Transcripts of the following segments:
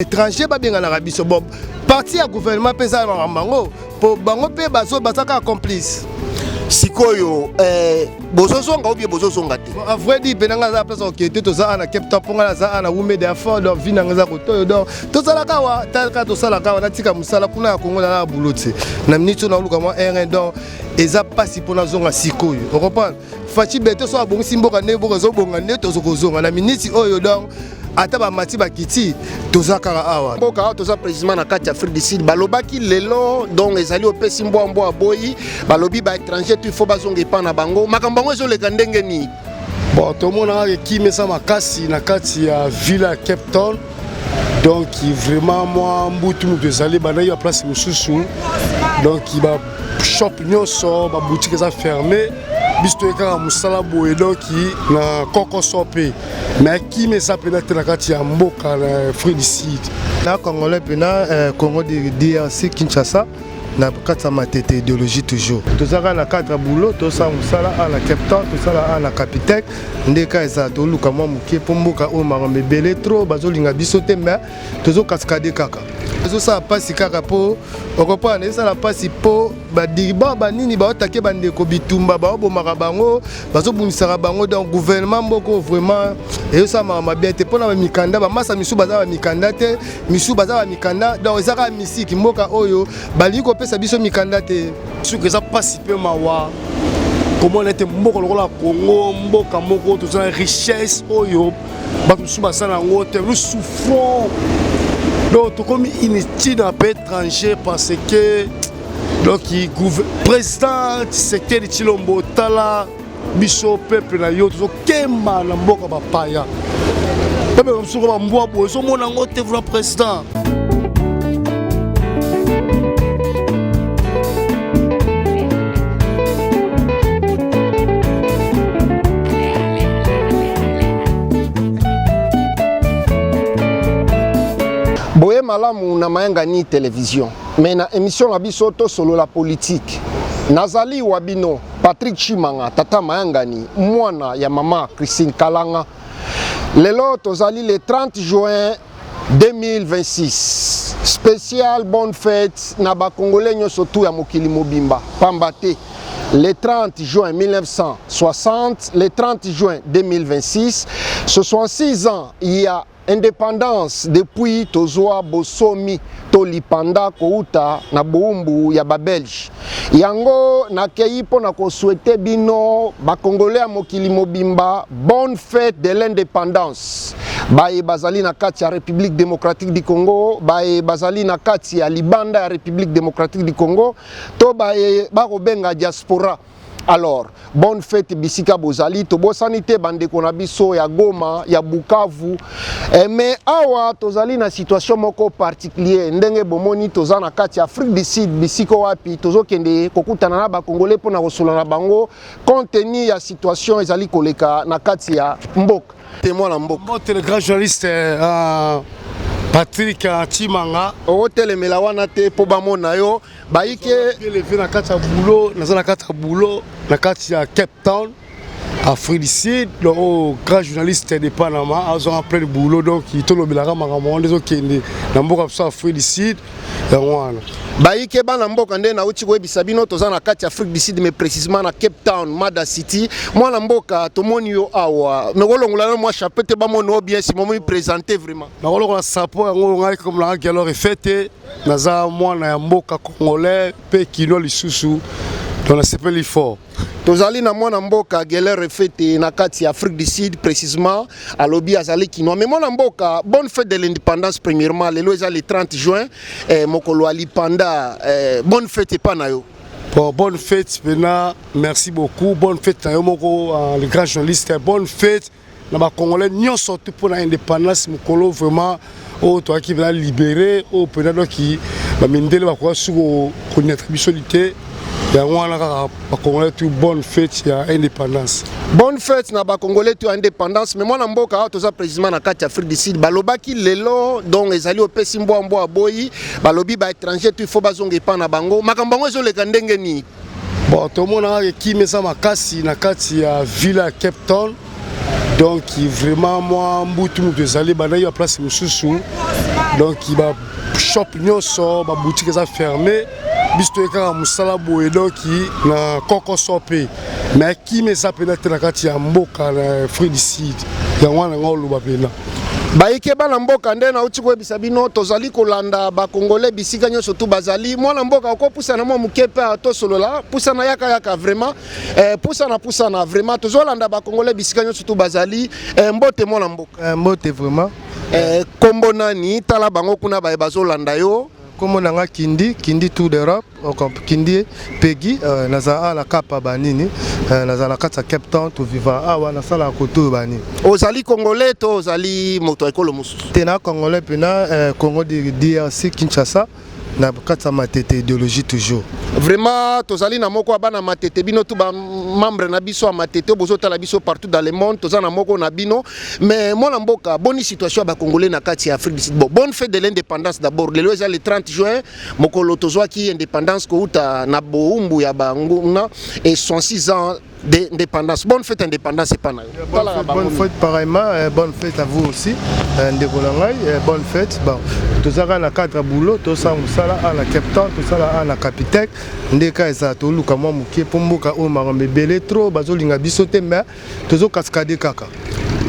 Étranger babenganaka biso. Bon, parti ya gouvernement mpe eza makambo yango, mpo bango mpe baza kaka complice. Sikoyo bozozonga ou bien bozozonga te? Bon, à vrai dire, mpe nanga aza place okende te. Toza awa na Cape Town, mpo nga naza awa na wume de afort. Donc vie nanga eza kotoyo. Donc tozalaka awa, talaka tosalaka awa. Natika mosala kuna ya Kongo, nala boulot te. Na miniti oyo naoluka mwa r donc eza mpasi mpo nazonga sikoyo. Ocomprendre, Fatshi Béton so abongisi mboka ndenge mboka ezobonga nde tozokozonga na miniti oyo. Donc ata bamati bakiti, toza kaka awa. Mboka awa, toza précisément na kati ya Afrique du Sud. Balobaki lelo, donc ezali opesi mbwa mbwa aboyi. Balobi baétranger tout il faut bazonga epa na bango. Makambo yango ezoleka ndenge nini? Bon, tomona kaka ekimi eza makasi na kati ya ville ya Cape Town. Donc vraiment mwa mbutu mutu ezali, bandaki baplace mosusu. Donc bashop nyonso, baboutique eza fermé. Biso toye kaka mosala boye, donc na kokoso mpe, mais kimi eza mpena te na kati ya mboka na Afrique du Sud. Na Congolais mpena, Congo DRC, Kinshasa, na kati ya Matete, idéologie toujours. Toza kaka na cadre ya boulot, tosala mosala awa na Cape Town, tosala awa na Capitec. Nde ka eza toluka mwa moke mpo mboka oyo makambo ebele trop, bazolinga biso te, mais tozokaskade kaka. Ezosala mpasi kaka mpo okoprendre, ezosala mpasi mpo badiriba banini baotake bandeko bitumba, baobomaka bango, bazobundisaka bango. Donc gouvernement moko vraiment ezosala makambo bien te mpona bamikanda. Bamasa misusu baza bamikanda te, misusu baza bamikanda. Donc eza kaka misiki. Mboka oyo balingi kopesa biso mikanda te. Soki eza mpasi mpe mawa komona ete mboka lokola Congo, mboka moko toza na richesse oyo bato mosusu basala yango te, nous souffrons. Donc tokomi inutile na pays étranger parce que donc président Tshisekedi Tshilombo, tala biso peuple na yo, tozokemba na mboka bapaya. Peuple mosusu bambwa boye, ozomona yango te vula président. Boye malamu na Mayangani Télévision, mais na émission na biso Tosolola Politique. Nazali wa bino Patrick Chimanga, tata Mayangani, mwana ya mama Christine Kalanga. Lelo tozali le 30 juin 2026. Spécial bonne fête na bakongolais nyonso tu ya mokili mobimba, pamba te le 30 juin 1960, le 30 juin 2026, ce sont 6 ans ya indépendance depuis tozwa bosomi to lipanda kouta na bowumbu ya Babelge. Yango nakei mpo na kosouhaiter bino bakongolais ya mokili mobimba bonne fête de l'indépendance. Baye bazali na kati ya République démocratique du Congo, baye bazali na kati ya libanda ya République démocratique du Congo to baye bakobenga diaspora, alors bonne fête bisika bozali. Tobosani te bandeko na biso ya Goma, ya Bukavu. Mais awa tozali na situation moko particulier. Ndenge bomoni, toza na kati ya Afrique du Sud, bisika wapi tozokende kokutana na bakongolais mpona kosolola na bango compte tenu ya situation ezali koleka na kati ya mboka te. Mwana mboka. Mbote, le grand journaliste Patrick Chimanga. Okotelemela wana te mpo bamona yo bayike. Élevé na kati ya boulot, naza na kati ya boulot na kati ya Cape Town, Afrique du Sud. Donc oyo grand journaliste de Panama azwaka plein de boulot. Donc tolobelaka makambo wana ezokende na mboka biso Afrique du Sud, yango wana. Bayike bana mboka, nde nauti koyebisa bino, toza na kati ya Afrique du Sud, mais précisément na Cape Town, Mada City. Mwana mboka, tomoni yo awa, nakolongola na mwa chapeau te, bamoni yo bien. Sima momi présente vraiment. Nakolokola sapo yango. Ngai comme nanga alors efete, naza mwana ya mboka congolais mpe kino lisusu, donc nasepeli fort. Tozali na mwana mboka Geler Efete na kati ya Afrique du Sud, précisément alobi azali kinois. Mais mwana mboka, bonne fête de l'indépendance premièrement. Lelo eza le 30 juin, mokolo ya lipanda. Bonne fête epa na yo. Bon, bonne fête mpena, merci beaucoup. Bonne fête na yo moko, le grand journaliste. Bonne fête na bacongolais nyonso tu mpona indépendance, mokolo vraiment oyo toyaki mpena libéré, oyo mpena doki bamindele bakoka su koniata biso te. Yango wana kaka, bacongolais tu, bonne fête ya indépendance. Bonne fête na bacongolais tu ya indépendance. Mais mwana mboka, awa toza précisément na kati ya Afrique du Sud. Balobaki lelo, donc ezali opesi mbwa mbwa aboyi. Balobi baétranger tout il faut bazonga epa na bango. Makambo yango ezoleka ndenge nini? Bon, tomona kaka ekimi eza makasi na kati ya ville ya Cape Town. Donc vraiment mwa mbutu mutu ezali, bandaki baplace mosusu. Donc ba shop nyonso, ba boutique eza fermé. Biso toye kaka mosala boye, donc na kokoso mpe, mais kimia eza mpenza te na kati ya mboka na Afrique du Sud. Yango wana nga oloba mpenza. Bayike bana mboka, nde nauti koyebisa bino, tozali kolanda bakongolais bisika nyonso tu bazali. Mwana mboka, okopusana mwa moke mpe tosolola. Pusana, yaka, yaka vraiment. Pusana, pusana vraiment. Tozolanda bakongolais bisika nyonso tu bazali. Mbote mwana mboka. Mbote vraiment. Kombo nani? Tala bango kuna baye bazolanda yo. Kombo na nga Kindi, Kindi Tour d'Europe, Kindi Pegi. Nazala awa na Kapa banini, nazala na kati ya Cape Town, toviva awa, nasalaka kote oyo banini. Ozali congolais to ozali moto ya ekolo mosusu? Te, na congolais mpena, Congo DRC, Kinshasa, na kati ya Matete, idéologie toujours. Vraiment, tozali na moko ya bana Matete. Bino tu bamembre na biso ya Matete oyo bozotala biso partout dans le monde, toza na moko na bino. Mais mwana mboka, boni situation ya bacongolais na kati ya Afrique du Sud? Bon, bonne fête de l'indépendance d'abord. Lelo eza le 30 juin, mokolo tozwaki indépendance kouta na boumbu ya banguna, et 66 ans d'indépendance. Bonne fête indépendance epa na yo. Bonne fête pareillement, bonne fête à vous aussi, ndeko na ngai, bonne fête. Bon, tozalaka na cadre ya boulot, tosala mosala awa na Cape Town, tosala awa na Capitec. Nde ka ezala, toluka mwa moke mpo mboka oyo makambo ebele trop, bazolinga biso te, mais tozokaskade kaka.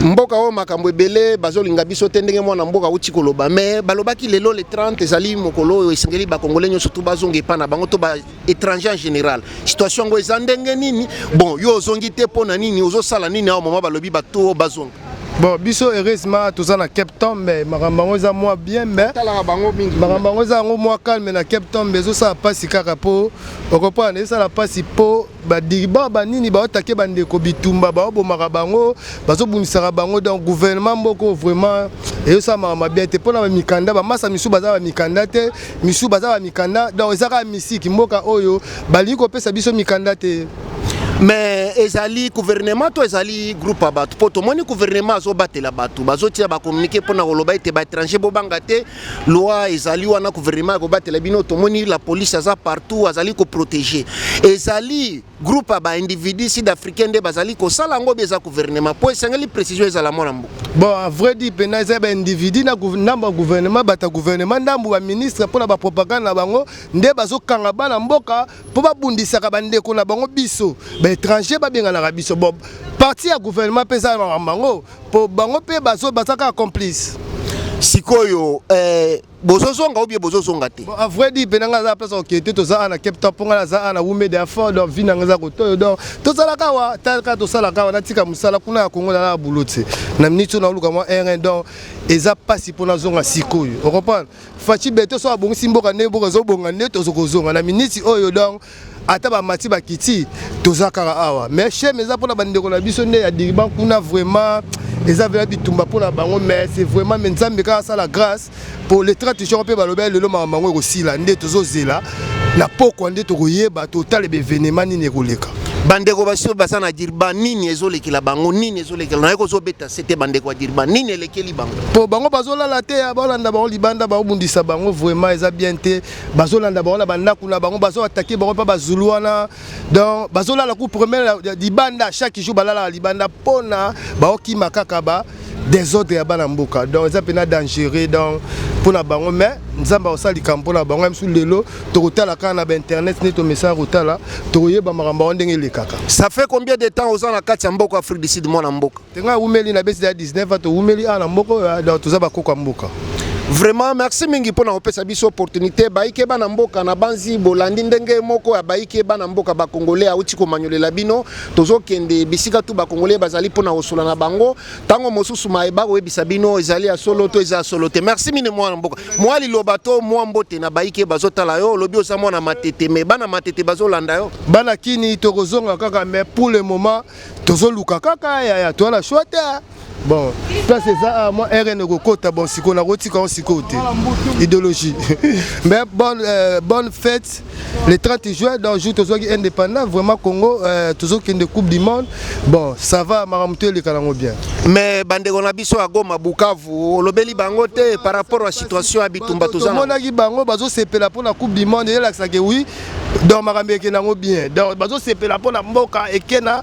Mboka oyo makambo ebele, bazolinga biso te, ndenge mwana mboka auti koloba. Mais balobaki lelo le 30 ezali mokolo oyo esengeli bakongolais nyonso tu bazonga epa na bango, to baétranger en général. Situation yango eza ndenge nini? Bon, yo ozongi te mpo na nini? Ozosala nini awa mama balobi bato oyo bazonga? Bon, biso heureusement toza na Cape Town, mais makambo yango eza mwa bien, mais talaka bango mingi. Makambo yango eza yango mwa calme na Cape Town, mais ezosala mpasi kaka mpo okomprendre, ezosala mpasi mpo badiriba banini baotake bandeko bitumba, baobomaka bango, bazobundisaka bango. Donc gouvernement moko vraiment ezosala makambo bien te mpona bamikanda. Bamasa misusu baza bamikanda te, misusu baza bamikanda. Donc eza kaka misiki, mboka oyo balingi kopesa biso mikanda te. Mais ezali gouvernement to ezali groupe ya bato? Mpo tomoni gouvernement azobatela bato, bazotia bacommuniqué mpona koloba ete baétranger bobanga te, loi ezali wana, gouvernement ekobatela bino. Tomoni la police aza partout, azali koprotéger. Ezali groupe ya baindividu sud africain nde bazali kosala yango, bi eza gouvernement? Mpo esengeli précision ezala, mwana mboka. Bon, à vrai dire mpena eza baindividu na ndambo ya gouvernement, bato ya gouvernement, ndambo baministre, mpona bapropagande na bango nde bazokanga bana mboka mpo babundisaka bandeko na bango. Biso baétranger babenganaka biso. Bon, parti ya gouvernement mpe eza makambo yango, mpo bango mpe baza kaka complice. Sikoyo bozozonga ou bien bozozonga te? Bon, à vrai dire mpe nanga aza place okende te. Toza awa na Cape Town mpo ngai naza awa na wume de afort. Donc vie nanga eza kotoyo. Donc tozalaka awa, talaka tosalaka awa. Natika mosala kuna ya Kongo, nala na bulo te. Na miniti oyo naoluka mwa r1, donc eza mpasi mpo nazonga sikoyo, ocomprendre? Fatshi Béton so abongisi mboka, nde mboka ezobonga, nde tozokozonga na miniti oyo. Donc ata bamati bakiti, toza kaka awa. Mais shame eza mpona bandeko na biso nde ya Durban kuna. Vraiment eza vela bitumba mpona bango, mais c'est vraiment, mais Nzambe kaka asala grâce pour le 30 juin. Mpe balobi lelo makambo yango ekosila, nde tozozela na pokwa nde tokoyeba, totala baévénement nini ekoleka. Bandeko basi oyo baza na Durban, nini ezolekela bango? Nini ezolekela? Naye kozobeta se te. Bandeko ya Durban, nini elekeli bango? Mpo bango bazolala te, ya balanda bango libanda, baobundisa bango. Vraiment eza bien te. Bazolanda bango na bandako na bango, bazoatake bango mpe bazulu wana. Donc bazolala ku première libanda, chaque jour balalaka libanda mpona baokima kaka ba désordre ya bana mboka. Donc eza mpena dangereux donc mpona bango, mais Nzambe akosala likambo mpona bango. Ya misu lelo tokotala kaka na bainternet nde tomesana kotala, tokoyeba makambo yango ndenge elekaka. Ça fait combien de temps oza na kati ya mboka Afrique du Sud, mwana mboka? Te, ngai awumeli na besi ya 19 ans. Towumeli awa na mboka oyo, donc toza bakoko ya mboka. Vraiment merci mingi mpona kopesa biso opportunité. Bayike bana mboka, na banzi bolandi ndenge moko ya bayike bana mboka bakongolais auti komanyolela bino. Tozokende bisika tu bakongolais bazali mpona kosola na bango. Ntango mosusu mayeba koyebisa bino ezali ya solo to eza ya solo te. Merci mingi, mwana mboka. Mwa liloba to mwa mbote na bayike bazotala yo. Olobi oza mwana Matete, mais bana Matete bazolanda yo. Bana kini, tokozonga kaka, mais pour le moment tozoluka kaka yaya, toza na choix te. Bon, place eza mwa rn ekokota. Bon, sikoyo nakotika yango sikoyo te, idéologie. Mais bonne fête le 30 juin, donc jour tozwaki indépendant. Vraiment Congo, tozokende Coupe du monde. Bon, ça va, makambo to eleka nango bien. Mais bandeko na biso ya Goma, Bukavu, olobeli bango te par rapport à situation ya bitumba toza na? Tomonaki bango bazosepela mpona Coupe du monde, eyelakisaki oui. Donc makambo ekende yango bien. Donc bazosepela mpona mboka eke na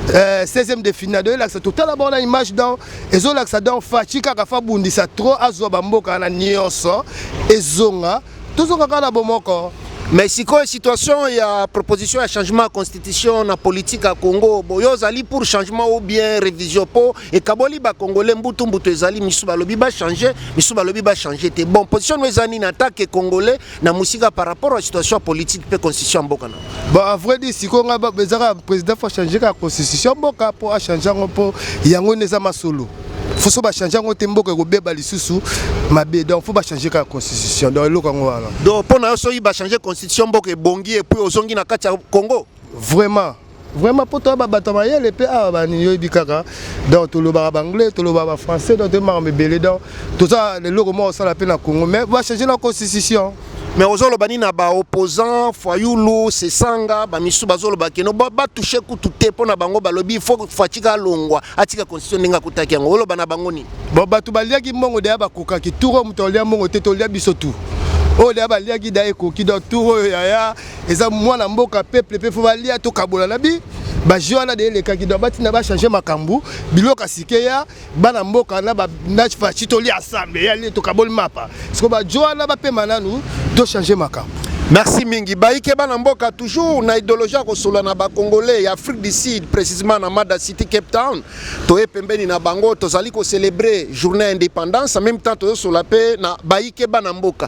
16e de finale. Donc elakisa, totala bango na image. Donc ezolakisa, donc Fatshi kaka fa bundisa trop, azwa bamboka wana nyonso, ezonga, tozonga kaka na bomoko. Mais sikoyo, situation ya proposition ya changement ya constitution na politique ya Congo, boyo ozali pour changement ou bien révision? Mpo ekaboli Bacongolais mbutu mbutu. Ezali misu balobi bachange, misu balobi bachange te. Bon, position no eza nini en tant que Congolais na mosika par rapport à situation ya politique mpe constitution ya mboka na? Bon, à vrai dire, sikoyo nga ezaka président faut changer kaka constitution mboka, mpo achange yango, mpo yango nde eza masolo. Faut so bachange yango te, mboka ekobeba lisusu mabe. Donc faut bachange kaka constitution. Donc eloko yango wana. Donc mpo na yo, soki bachange constitution, mboka ebongi, et puis ozongi na kati ya Congo? Vraiment, vraiment, mpo toyaba bato ya mayele mpe awa banini, oyebi kaka. Donc tolobaka baanglais, tolobaka bafrançais, donc toyebaka ebele. Donc toza leloko moko osala mpe na Congo, mais bachange na constitution. Mais ozoloba nini na baopposant, Fayulu, Sesanga, bamisu bazoloba keno batouche kutu te? Mpo na bango, balobi faut Fatshi alongwa, atika constitution ndenge akutaki yango. Oloba na bango nini? Bon, bato baliaki mbongo deya, bakokaki tour oyo. Moto alia mbongo te, tolia biso tu oyo deya baliaki da ekoki. Donc tour oyo yaya eza mwana mboka, peuple mpe faut balia, tokabola na bi bajeu wana de elekaki. Donc batina bachange makambo, biloko asike ya bana mboka na Fatshi, tolia ensemble, ya tokaboli mapa. Siko bajo wana bapema nanu, tochange makambo. Merci mingi. Bayike bana mboka, toujours na idéologie ya kosolola na Bacongolais ya Afrique du Sud, précisément na Mada City, Cape Town. Toye pembeni na bango, tozali kocélébrer journée ya indépendance, en même temps tozosolola mpe na bayike bana mboka.